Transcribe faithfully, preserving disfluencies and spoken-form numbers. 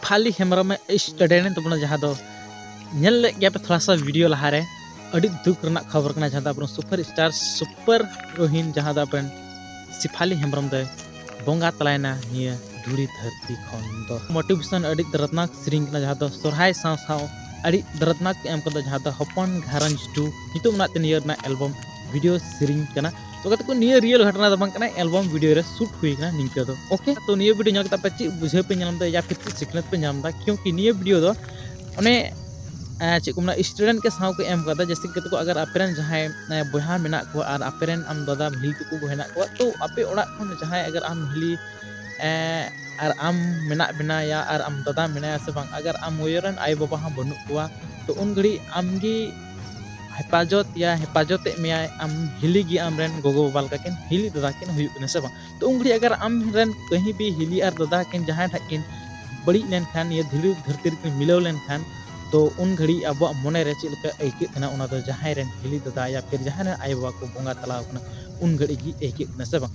ᱥᱤᱯᱷᱟᱞᱤ ᱦᱮᱢᱵᱨᱚᱢᱮ ᱥᱴᱮᱰᱮᱱ ᱛᱟᱵᱚᱱᱟ, ᱡᱟᱦᱟᱸ ᱫᱚ ᱧᱮᱞ ᱞᱮᱫ ᱜᱮᱭᱟ ᱯᱮ ᱛᱷᱚᱲᱟ ᱥᱟ ᱵᱷᱤᱰᱤᱭᱳ ᱞᱟᱦᱟᱨᱮ᱾ ᱟᱹᱰᱤ ᱫᱩᱠ ᱨᱮᱱᱟᱜ ᱠᱷᱚᱵᱚᱨ ᱠᱟᱱᱟ, ᱡᱟᱦᱟᱸ ᱫᱚ ᱟᱵᱚᱨᱮᱱ ᱥᱩᱯᱟᱨ ᱥᱴᱟᱨ ᱥᱩᱯᱟᱨ ᱦᱤᱨᱳᱭᱤᱱ, ᱡᱟᱦᱟᱸ ᱫᱚ ᱟᱵᱚᱨᱮᱱ ᱥᱤᱯᱷᱟᱞᱤ ᱦᱮᱢᱵᱨᱚᱢ ᱫᱚᱭ ᱵᱚᱸᱜᱟ ᱛᱟᱞᱟᱭᱮᱱᱟ ᱱᱤᱭᱟᱹ ᱫᱷᱩᱲᱤ ᱫᱷᱟᱹᱨᱛᱤ ᱠᱷᱚᱱ ᱫᱚ᱾ ᱢᱳᱴᱤᱵᱷᱮᱥᱚᱱ ᱟᱹᱰᱤ ᱫᱚᱨᱫᱽᱱᱟᱠ ᱥᱮᱨᱮᱧ ᱠᱟᱱᱟ, ᱡᱟᱦᱟᱸ ᱫᱚ ᱥᱚᱨᱦᱟᱭ ᱥᱟᱶ ᱥᱟᱶ ᱟᱹᱰᱤ ᱫᱚᱨᱫᱽᱱᱟᱠ ᱮᱢ ᱠᱟᱫᱟ, ᱡᱟᱦᱟᱸ ᱫᱚ ᱦᱚᱯᱚᱱ ᱜᱷᱟᱨᱚᱸᱡᱽ ᱴᱩ ᱧᱩᱛᱩᱢ ᱨᱮᱱᱟᱜ ᱛᱮ ᱱᱤᱭᱟᱹ ᱨᱮᱱᱟᱜ ᱮᱞᱵᱟᱢ ᱵᱷᱤᱰᱤᱭᱳ ᱥᱮᱨᱮᱧ ᱠᱟᱱᱟ᱾ ᱛᱚ ᱜᱟᱛᱮ ᱠᱚ, ᱱᱤᱭᱟᱹ ᱨᱤᱭᱮᱞ ᱜᱷᱚᱴᱚᱱᱟ ᱫᱚ ᱵᱟᱝ ᱠᱟᱱᱟ, ᱮᱞᱵᱟᱢ ᱵᱷᱤᱰᱤᱭᱳ ᱨᱮ ᱥᱩᱴ ᱦᱩᱭ ᱠᱟᱱᱟ ᱱᱤᱝᱠᱟᱹ ᱫᱚ᱾ ᱳᱠᱮ, ᱛᱚ ᱱᱤᱭᱟᱹ ᱵᱷᱤᱰᱤᱭᱳ ᱧᱮᱞ ᱠᱟᱛᱮ ᱟᱯᱮ ᱪᱮᱫ ᱵᱩᱡᱷᱟᱹᱣ ᱯᱮ ᱧᱟᱢ ᱮᱫᱟ ᱭᱟ ᱯᱷᱤᱨ ᱪᱮᱫ ᱥᱤᱠᱷᱱᱟᱹᱛ ᱯᱮ ᱧᱟᱢ ᱮᱫᱟ? ᱠᱤᱭᱩᱸᱠᱤ ᱱᱤᱭᱟᱹ ᱵᱷᱤᱰᱤᱭᱳ ᱫᱚ ᱚᱱᱮ ᱮᱸ, ᱪᱮᱫ ᱠᱚ ᱢᱮᱱᱟ, ᱥᱴᱩᱰᱮᱱᱴ ᱠᱚ ᱥᱟᱶ ᱠᱚ ᱮᱢ ᱠᱟᱫᱟ᱾ ᱡᱮᱭᱥᱮ ᱠᱤ ᱜᱟᱛᱮ ᱠᱚ, ᱟᱜᱟᱨ ᱟᱯᱮ ᱨᱮᱱ ᱡᱟᱦᱟᱸᱭ ᱮᱸ, ᱵᱚᱭᱦᱟ ᱢᱮᱱᱟᱜ ᱠᱚᱣᱟ ᱟᱨ ᱟᱯᱮ ᱨᱮᱱ ᱟᱢ ᱫᱟᱫᱟ ᱦᱤᱞᱤ ᱛᱟᱠᱚ ᱠᱚ ᱦᱮᱱᱟᱜ ᱠᱚᱣᱟ, ᱛᱚ ᱟᱯᱮ ᱚᱲᱟᱜ ᱠᱷᱚᱱ ᱡᱟᱦᱟᱸᱭ, ᱟᱜᱟᱨ ᱟᱢ ᱦᱤᱞᱤ ᱮᱸ, ᱟᱨ ᱟᱢ ᱢᱮᱱᱟᱜ ᱵᱮᱱᱟ ᱭᱟ ᱟᱨ ᱟᱢ ᱫᱟᱫᱟ ᱢᱮᱱᱟᱭᱟ ᱥᱮ ᱵᱟᱝ, ᱟᱜᱟᱨ ᱟᱢ ᱩᱭᱦᱟᱹᱨ ᱨᱮᱱ ᱟᱭᱳ ᱵᱟᱵᱟ ᱦᱚᱸ ᱵᱟᱹᱱᱩᱜ ᱠᱚᱣᱟ, ᱛᱚ ᱩᱱ ᱜᱷᱟᱹᱲᱤᱡ ᱟᱢ ᱜᱮ ᱦᱮᱯᱟᱡᱚᱛ ᱭᱟ ᱦᱮᱯᱟᱡᱚᱛᱮᱫ ᱢᱮᱭᱟᱭ, ᱟᱢ ᱦᱤᱞᱤ ᱜᱮ ᱟᱢ ᱨᱮᱱ ᱜᱚᱜᱚ ᱵᱟᱵᱟ ᱞᱮᱠᱟ ᱠᱤᱱ, ᱦᱤᱞᱤ ᱫᱟᱫᱟ ᱠᱤᱱ ᱦᱩᱭᱩᱜ ᱠᱟᱱᱟ ᱥᱮ ᱵᱟᱝ? ᱛᱚ ᱩᱱ ᱜᱷᱟᱹᱲᱤᱡ ᱟᱜᱟᱨ ᱟᱢ ᱨᱮᱱ ᱠᱟᱹᱦᱤ ᱵᱤ ᱦᱤᱞᱤ ᱟᱨ ᱫᱟᱫᱟ ᱠᱤᱱ ᱡᱟᱦᱟᱸᱭ ᱴᱷᱮᱱ ᱠᱤᱱ ᱵᱟᱹᱲᱤᱡ ᱞᱮᱱᱠᱷᱟᱱ, ᱱᱤᱭᱟᱹ ᱫᱷᱩᱲᱤ ᱫᱷᱟᱹᱨᱛᱤ ᱨᱮᱠᱤᱱ ᱢᱤᱞᱟᱹᱣ ᱞᱮᱱᱠᱷᱟᱱ, ᱛᱚ ᱩᱱ ᱜᱷᱟᱹᱲᱤᱡ ᱟᱵᱚᱣᱟᱜ ᱢᱚᱱᱮ ᱨᱮ ᱪᱮᱫ ᱞᱮᱠᱟ ᱟᱹᱭᱠᱟᱹᱜ ᱠᱟᱱᱟ, ᱚᱱᱟ ᱫᱚ ᱡᱟᱦᱟᱸᱭ ᱨᱮᱱ ᱦᱤᱞᱤ ᱫᱟᱫᱟ ᱭᱟ ᱯᱷᱤᱨ ᱡᱟᱦᱟᱸᱭ ᱨᱮᱱ ᱟᱭᱳ ᱵᱟᱵᱟ ᱠᱚ ᱵᱚᱸᱜᱟ ᱛᱟᱞᱟᱣ ᱠᱟᱱᱟ, ᱩᱱ ᱜᱷᱟᱹᱲᱤᱡ ᱜᱮ ᱟᱹᱭᱠᱟᱹᱜ ᱠᱟᱱᱟ ᱥᱮ ᱵᱟᱝ?